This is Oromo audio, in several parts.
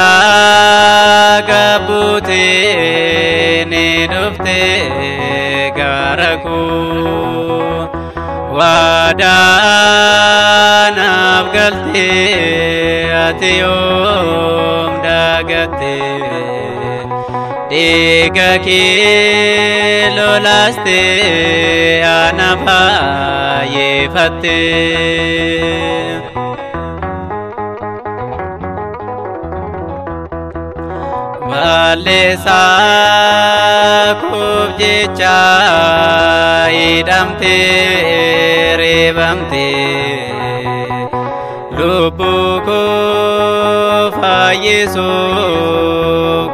Saamirraa gabbutee ni dhufte gara koo waadaa naaf galtee ati yoom dagatte dhiiga kee lolaaste ana faayeffatte. Balleessaa koof jecha hidhamtee reebamtee lubbuu koo fayyisuuf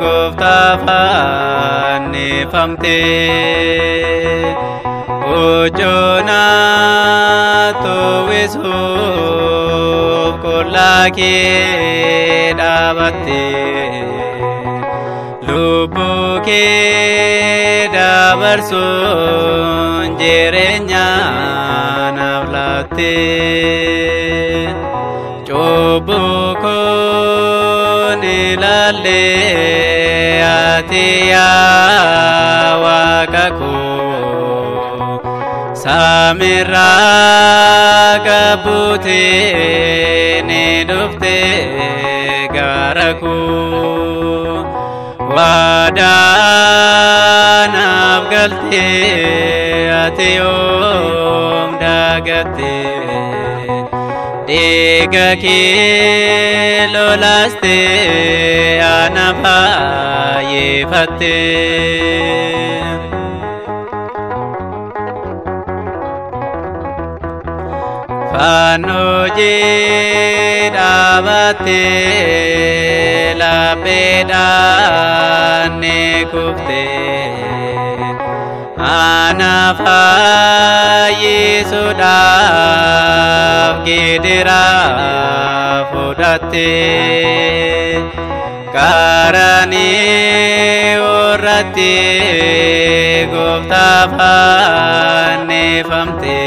gooftaa fannifamtee hojjoonaa tuwwisuuf qullaa kee dhaabattee. Lubbuu kee dabarsuun jireenya naaf laatte. Cubbuu koo ni ilaallee ati yaa Waaqa koo saamirraa gabbutee ni dhufte gara koo. Waadaa naaf galtee ati yoom dagatte dhiiga kee lolaaste ana faayeffatte. Fannoo jedhaabattee lapheedhaan ni kufte ana fayyisuudhaaf gidira fudhatte qaranii irratti gooftaa fannifamte.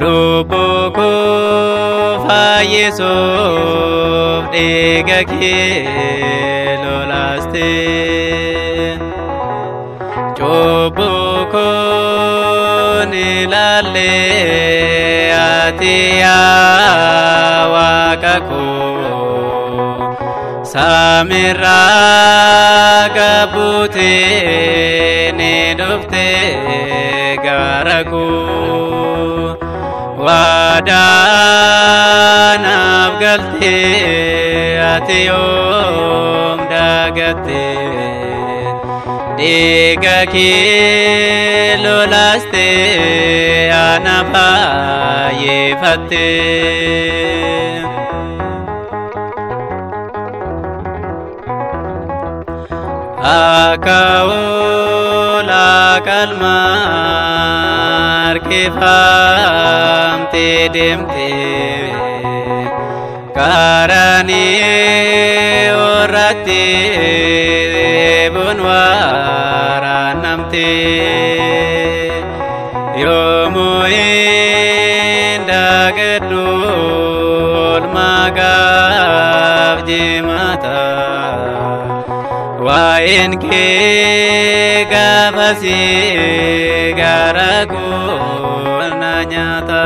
Lubbuu koo fayyisuuf dhiiga kee lolaaste. Cubbuu koo ni ilaallee ati yaa Waaqa koo saamirraa gabbutee ni dhufte gara koo. Waadaa naaf galtee ati yoom dagatte dhiiga kee lolaaste ana faayeffatte. Akka hoolaa qalma harkifamtee deemte Qaranii irratti eebuun waraanamte. Yoomuu hin dagadhu oolmaa gaaf jimaata. Waa'een kee gaafasii gara koo na nyaata.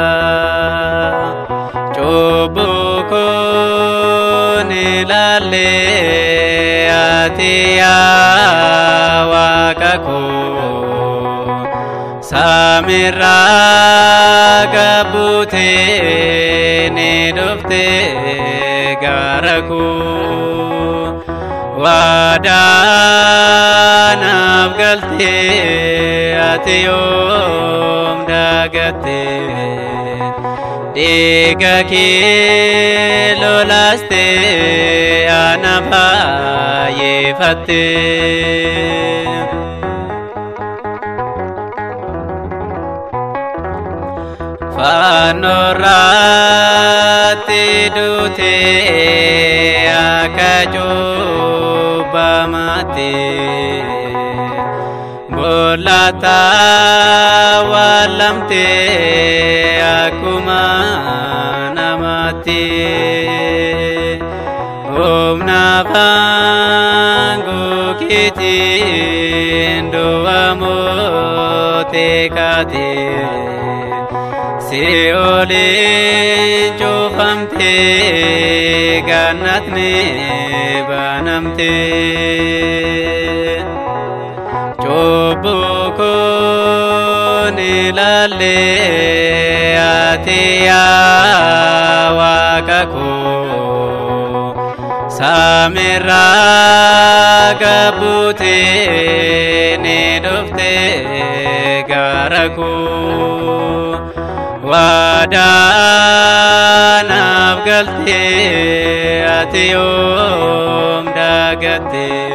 Cubbuu koo ni ilaallee ati yaa Waaqa koo. Saamirraa gabbuutee ni dhuftee gara koo. Waadaa naaf galtee ati yoom dagattee? Dhiiga kee lolaastee ana faayeffattee. Faannoorratti duutee akka cubbamaatti. Boollata awwaalamtee akkuma namaatti. Humna aangoo keetiin du'a mootee kaatee. Si'ooliin cufamtee gannatni banamtee. Cubbuu koo ni ilaallee ati yaa Waaqa koo. Saamirraa gabbuutee ni dhuftee gara koo. Waadaa naaf galtee ati yoom dagattee?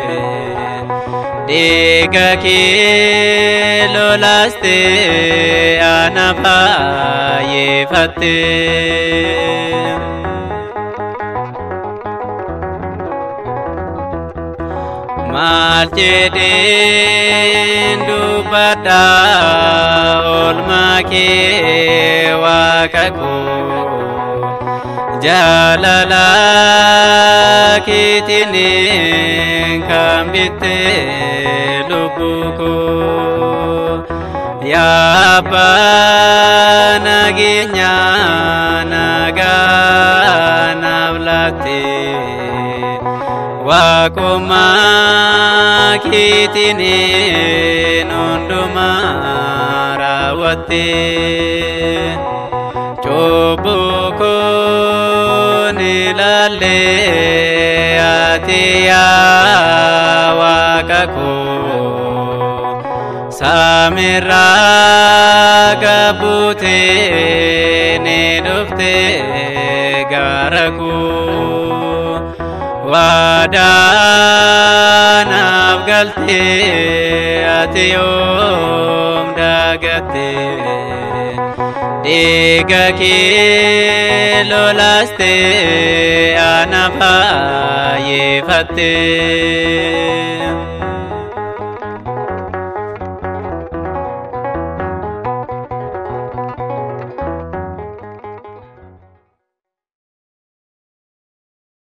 Dhiiga kee lolaastee ana faayeffattee. Maal jedheen dubbadha oolmaa kee Waaqa koo? Jaalala keetiin kan bitte lubbuu koo. Yaa Abbaa nageenya nagaa naaf laatte. Waaqummaa keetiin hundumaa raawwatte. Cubbuu koo ni ilaallee ati yaa Waaqa koo. Saamirraa gabbuutee ni dhuftee gara koo. Waadaa naaf galtee ati yoom dagattee? Dhiiga kee lolaastee ana faayeffattee.